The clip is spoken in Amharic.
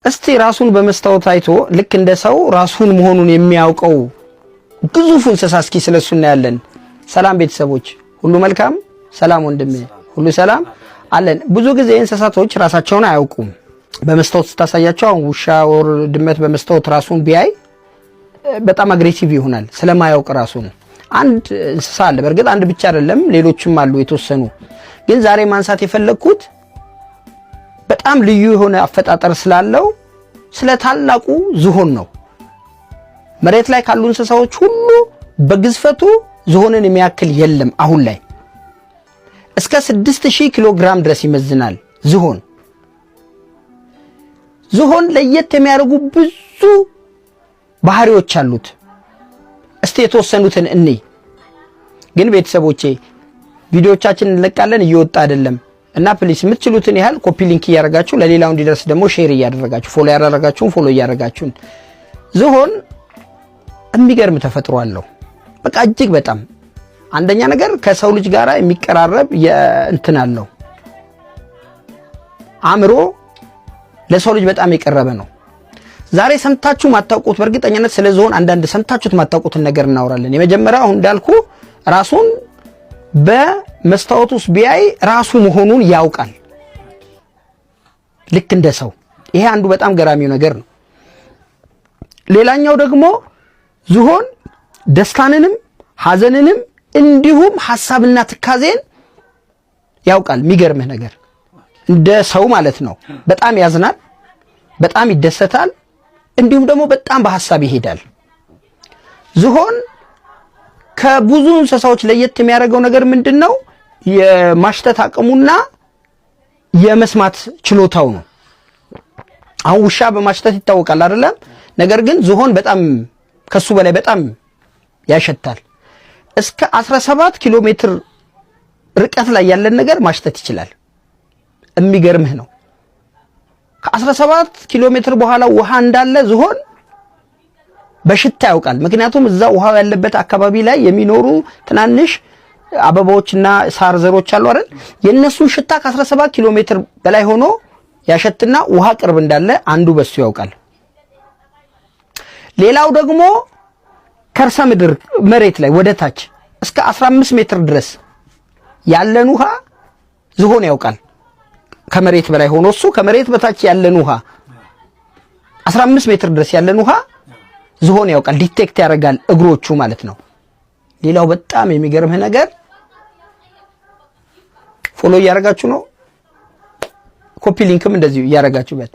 እስቲ ራሱን በመስታወት አይቶ ልክ እንደ ሰው ራሱን መሆኑን የሚያውቀው ግዙፉ እንስሳ እስኪ ስለሱ እናያለን። ሰላም ቤተሰቦች ሁሉ መልካም? ሰላም ወንድሜ፣ ሁሉ ሰላም አለን። ብዙ ጊዜ እንስሳቶች ራሳቸውን አያውቁም። በመስታወት ስታሳያቸው፣ አሁን ውሻ or ድመት በመስታወት ራሱን ቢያይ በጣም aggressive ይሆናል ስለማያውቅ ራሱን። አንድ እንስሳ አለ። በእርግጥ አንድ ብቻ አይደለም፣ ሌሎችም አሉ የተወሰኑ። ግን ዛሬ ማንሳት የፈለግኩት በጣም ልዩ የሆነ አፈጣጠር ስላለው ስለ ታላቁ ዝሆን ነው። መሬት ላይ ካሉ እንስሳዎች ሁሉ በግዝፈቱ ዝሆንን የሚያክል የለም። አሁን ላይ እስከ 6000 ኪሎ ግራም ድረስ ይመዝናል ዝሆን። ዝሆን ለየት የሚያደርጉ ብዙ ባህሪዎች አሉት። እስቲ የተወሰኑትን እንይ። ግን ቤተሰቦቼ፣ ቪዲዮቻችን እንለቃለን፣ እየወጣ አይደለም እና please የምትችሉትን ያህል copy link እያደረጋችሁ፣ ለሌላው እንዲደርስ ደግሞ share እያደረጋችሁ፣ follow ያላደረጋችሁን follow እያደረጋችሁን። ዝሆን የሚገርም ተፈጥሮ አለው። በቃ እጅግ በጣም፣ አንደኛ ነገር ከሰው ልጅ ጋር የሚቀራረብ እንትን አለው። አእምሮ ለሰው ልጅ በጣም የቀረበ ነው። ዛሬ ሰምታችሁ ማታውቁት፣ በእርግጠኝነት ስለ ዝሆን አንዳንድ ሰምታችሁት ማታውቁትን ነገር እናወራለን። የመጀመሪያው አሁን እንዳልኩ ራሱን በመስታወት ውስጥ ቢያይ ራሱ መሆኑን ያውቃል፣ ልክ እንደ ሰው። ይሄ አንዱ በጣም ገራሚው ነገር ነው። ሌላኛው ደግሞ ዝሆን ደስታንንም ሐዘንንም እንዲሁም ሐሳብና ትካዜን ያውቃል። የሚገርምህ ነገር እንደ ሰው ማለት ነው። በጣም ያዝናል፣ በጣም ይደሰታል፣ እንዲሁም ደግሞ በጣም በሐሳብ ይሄዳል። ዝሆን ከብዙ እንስሳዎች ለየት የሚያደርገው ነገር ምንድን ነው? የማሽተት አቅሙና የመስማት ችሎታው ነው። አሁን ውሻ በማሽተት ይታወቃል አይደለም? ነገር ግን ዝሆን በጣም ከሱ በላይ በጣም ያሸታል። እስከ 17 ኪሎ ሜትር ርቀት ላይ ያለን ነገር ማሽተት ይችላል። የሚገርምህ ነው። ከ17 ኪሎ ሜትር በኋላ ውሃ እንዳለ ዝሆን በሽታ ያውቃል። ምክንያቱም እዛ ውሃው ያለበት አካባቢ ላይ የሚኖሩ ትናንሽ አበባዎችና ሳር ዘሮች አሉ አይደል? የእነሱን ሽታ ከ17 ኪሎ ሜትር በላይ ሆኖ ያሸትና ውሃ ቅርብ እንዳለ አንዱ በሱ ያውቃል። ሌላው ደግሞ ከርሰ ምድር መሬት ላይ ወደ ታች እስከ 15 ሜትር ድረስ ያለን ውሃ ዝሆን ያውቃል። ከመሬት በላይ ሆኖ እሱ ከመሬት በታች ያለን ውሃ፣ 15 ሜትር ድረስ ያለን ውሃ ዝሆን ያውቃል፣ detect ያደርጋል እግሮቹ ማለት ነው። ሌላው በጣም የሚገርምህ ነገር፣ follow እያደረጋችሁ ነው፣ copy link ም እንደዚሁ እያደረጋችሁበት